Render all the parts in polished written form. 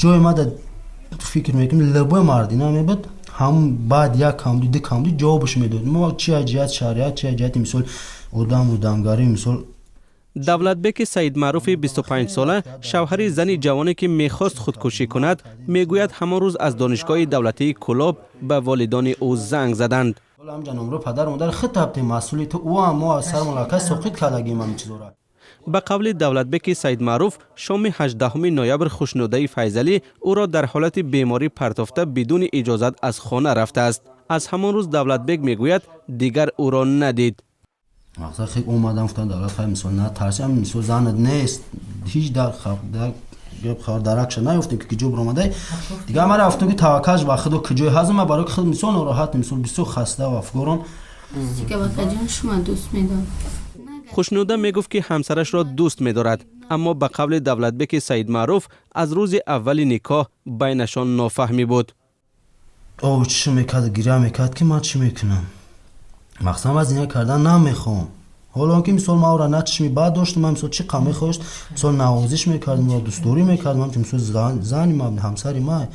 Ҷои мада фикр мекунем, любой мардина мебуд, ҳам баъд як камду, ду камду ҷавобаш медод. Мо чи аз ҷиҳат шариат, чи аз ҷиҳати, мисол, одам, одамгарӣ, мисол. Давлатбеки Саидмаъруфи 25сола, шавҳари зани ҷавоне, ки мехост худкушӣ кунад, мегӯяд, ҳамон рӯз аз Донишгоҳи давлатии Кӯлоб ба волидони ӯ занг заданд. Ҳамҷа номро падару модар худ табтем, масъулияти ӯ ҳам мо аз сар малака соқит кардагим ҳамин чизора. Ба қавли Давлатбеки Саидмаъруф, шоми 18 ноябр Хушнудаи Файзалӣ ӯро дар ҳолати беморӣ партофта, бидуни иҷозат аз хона рафтааст. Аз ҳамон рӯз, Давлатбек мегӯяд, дигар ӯро надид. Мақсад, хел омадам, гуфтам: «Давлат, хай, мисол, натарси, ам, мисол, занат нест, ҳеҷ дар даракша наёфтем, ки киҷо биромадай». Дигар ман рафтам, ки таваккалш ба худо, киҷои ҳазм. Ман барои худ, мисол, нороҳат, мисол, бисёр хаста ва афгорон. Бакаҷон, шума дӯст медорам. Хушнуда мегуфт, ки ҳамсарашро дӯст медорад, аммо ба қавли Давлатбеки Саидмаъруф, аз рӯзи аввали никоҳ байнашон нофаҳмӣ буд. Об чишо мекард, гиря мекард, ки ман чӣ мекунам, мақсад, ман зиндагӣ кардан намехоҳам. Ҳоло он ки, мисол, ман ӯра на чишми бад доштам, ман, мисол, чӣ қа мехоҳишт, мисол, навозиш мекардам ва дӯстдорӣ мекардам, ҳамчун, мисол, зани ман, ҳамсари ман.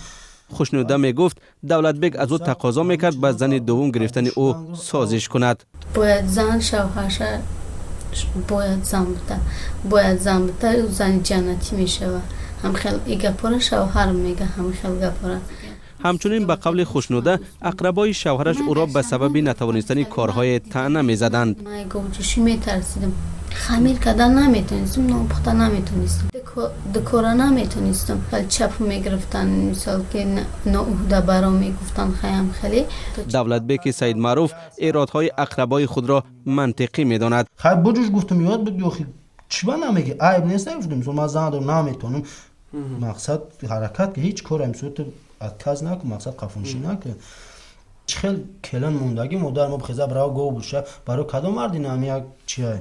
Хушнуда мегуфт, Давлатбек аз ӯ тақозо мекард ба зани дуввум гирифтани ӯ созиш кунад. Бояд зан шавҳарша, бояд зан буда, бояд зан буда, зани ҷаннатӣ мешава. Ҳамхел и гапора шавҳар мега, ҳамхел гапора. Ҳамчунин, ба қавли Хушнуда, ақрабои шавҳараш ӯро ба сабаби натавонистани корҳое таъна мезаданд. Ман говҷӯшӣ метарсидам, хамир кардан наметонистам, нон пухта наметонистам, дукора наметонистам. Хеле чап мегирифтанд, мисол, ки ноуҳдабаро мегуфтанд, хаям хеле. Давлатбеки Саидмаъруф эродҳои ақрабои худро мантиқӣ медонад. Хай, буҷуш, гуфтам, ёд буд, охи, чӣ ба намеги, айб нест, гуфтам, мисол, ман зан дорам, наметонам, мақсад, ҳаракат ки ҳеҷ кора, мисол, ту отказ накун, мақсад, қафоншӣ накун. Чӣ хел келин мондагӣ, модар мо бихеза, барава, гов буша, барои кадом марди нами як чиай?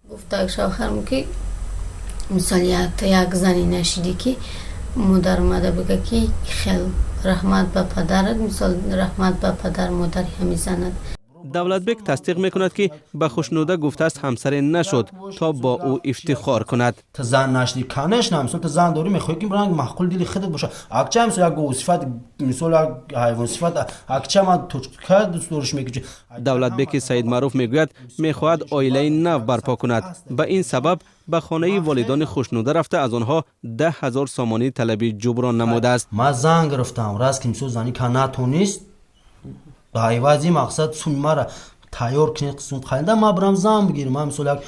Гуфта шавҳарм, ки мисол, як зани нашидӣ, ки модар омада бига, ки хел раҳмат ба падарат, мисол, раҳмат ба падар модари ҳами занат. Давлатбек тасдиқ мекунад, ки ба Хушнуда гуфтааст, ҳамсаре нашуд, то бо ӯ ифтихор кунад. Ту зан нашди, конечно, мисол, ту зан дорӣ, мехоҳӣ, ки ранг маъқул дили худат боша. Акча, мисол, як говсифат, мисол, як ҳайвонсифат, акча ман точка дӯст дориш мекунӣ. Давлатбеки Саидмаъруф мегӯяд, мехоҳад оилаи нав барпо кунад. Ба ин сабаб ба хонаи волидони Хушнуда рафта, аз онҳо 10 000 сомонӣ талаби ҷуброн намудааст. Ман зан гирифтам, раст ки, мисол, зани ка натонист, ба ивази, мақсад, суми мара тайёр кунед, қисм қайда ман бирам зан бигирам. Ман, мисол, як,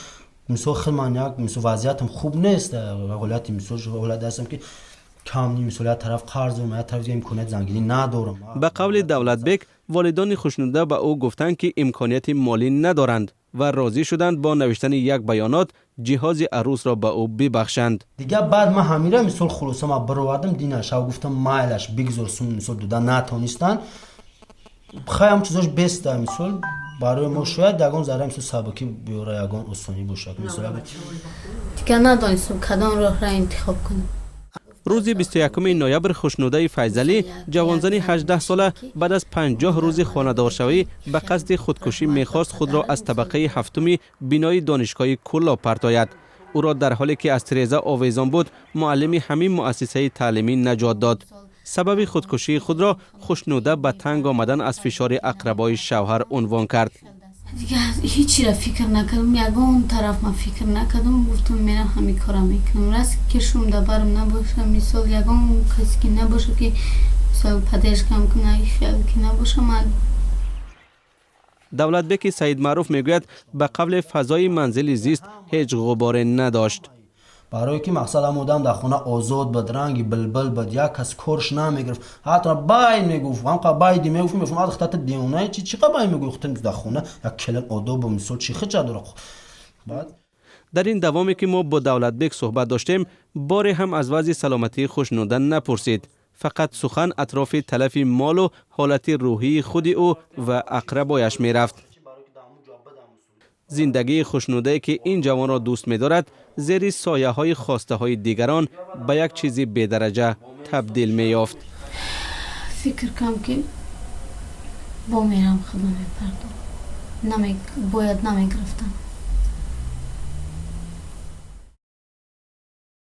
мисол, хел ман як, мисол, вазъиятам хуб нест, ҳолати, мисол, ҳолат ҳастам, ки кам, мисол, як тараф қарз дорам, як тараф дига имконияти зангирӣ надорам. Ба қавли Давлатбек, волидони Хушнуда ба ӯ гуфтанд, ки имконияти молӣ надоранд ва розӣ шуданд бо навиштани як баёнот ҷиҳози арӯсро ба ӯ бибахшанд. Дигар баъд ман ҳамира, мисол, хулоса ман бировардам дина шав, гуфтам: «Майлаш, бигзор, сум, мисол, дода натонистанд, хай, ҳам чизош беста, мисол, барои мо шояд ягон зарра, мисол, сабукӣ биёра, ягон осонӣ бошад, мисол». Дигар надонистам, кадом роҳро интихоб кунам. Рӯзи 21 ноябр Хушнудаи Файзалӣ, ҷавонзани 18сола, баъд аз 50 рӯзи хонадоршавӣ ба қасди худкушӣ мехост худро аз табақаи ҳафтуми бинои Донишгоҳи Кӯлоб партояд. Ӯро дар ҳоле ки аз тиреза овезон буд, муаллими ҳамин муассисаи таълимӣ наҷот дод. Сабаби худкушии худро Хушнуда ба танг омадан аз фишори ақрабои шавҳар унвон кард. Дигар ҳечира фикр накардам, ягон тараф ман фикр накардам. Гуфтам: «Мерам, ҳамин кора мекунам». Раст ки шумда барам набоша, мисол, ягон касе ки набоша, ки, мисол, поддержка м куна, хел ки набоша, ман. Давлатбеки Саидмаъруф мегӯяд, ба қавле, фазои манзили зист ҳеҷ ғуборе надошт. Барое ки, мақсад, ҳам одам дар хона озод буд, ранги билбил буд, як кас корш намегирифт. Ҳатто бай мегуфт, ҳамқа байди мегуфт, мефаҳмад, хатата девонаи чи, чӣ қа бай мегӯй, хутам дар хона як келин одобу, мисол, чӣ хича дора баъд. Дар ин давоме ки мо бо Давлатбек суҳбат доштем, боре ҳам аз вазъи саломатии Хушнуда напурсид. Фақат сухан атрофи талафи молу ҳолати рӯҳии худи ӯ ва ақрабояш мерафт. Зиндагии Хушнудае, ки ин ҷавонро дӯст медорад, зери сояҳои хостаҳои дигарон ба як чизи бедараҷа табдил меёфт. Фикр кардам, ки бо мерам, худро мепардом, бояд намегирифтам.